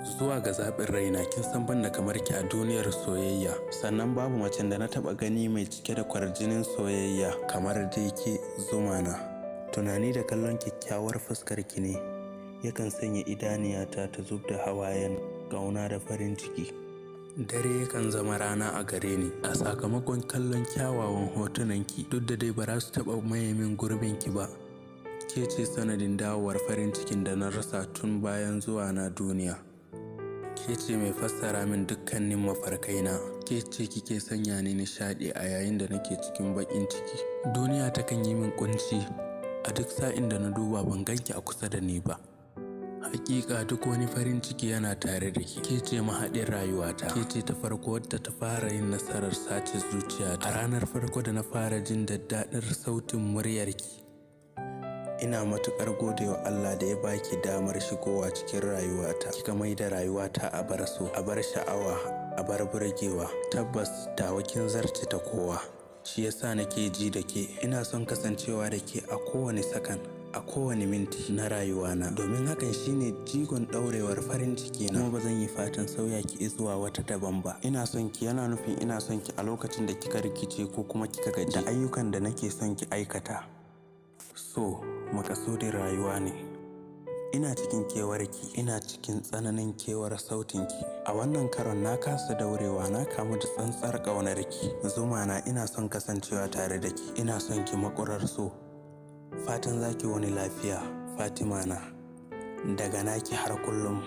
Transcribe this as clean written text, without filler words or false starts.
Zuwa ga zaɓin raina, kin san ban da kamar ki a duniyar soyayya. Sannan babu macen da na taɓa gani mai cike da kwarjinin soyayya kamar dai ke, zuma na. Tunani da kallon kyakkyawar fuskar ki ne yakan sanya idaniyata ta zub da hawayen ƙauna da farin ciki. Dare yakan zama rana a gare ni a sakamakon kallon kyawawan hotunanki, duk da dai ba za su taɓa maye min gurbinki ba. Ke ce sanadin dawowar farin cikin da na rasa tun bayan zuwa na duniya. Ke ce mai fassara min dukkanin mafarkaina. Ke ce kike sanya ni nishaɗi a yayin da nake cikin baƙin ciki. Duniya takan yi min ƙunci a duk sa'in da na duba ban ganki a kusa da ni ba. Hakika duk wani farin ciki yana tare da ke. Ke ce mahaɗin rayuwata. Ke ce ta farko wadda ta fara yin nasarar sace zuciyata. A ranar farko da na fara jin daddaɗar sautin muryarki. Ina matuƙar godewa Allah da ya baki damar shigowa cikin rayuwata. Kika mai da rayuwata a bar so, a bar sha'awa, a bar burgewa. Tabbas tawa kin zarce ta kowa. Shi yasa nake ji da ke. Ina son kasancewa da ke a kowane sakan, a kowane minti na rayuwana. Domin hakan shine jigon ɗaurewar farin ciki na. Kuma ba zan yi fatan sauya ki zuwa wata daban ba. Ina son ki yana nufin ina son ki a lokacin da kika rikice ko kuma kika gaji da ayyukan da nake son ki aikata. So, makasudin rayuwa ne. Ina cikin kewarki, ina cikin tsananin kewar sautinki. A wannan karon na kasa daurewa, na kamu da tsantsar ƙaunarki. Zuma na, ina son kasancewa tare da ki. Ina son ki makurar so. Fatan zaki wani lafiya, Fatima na. Daga naki har kullum.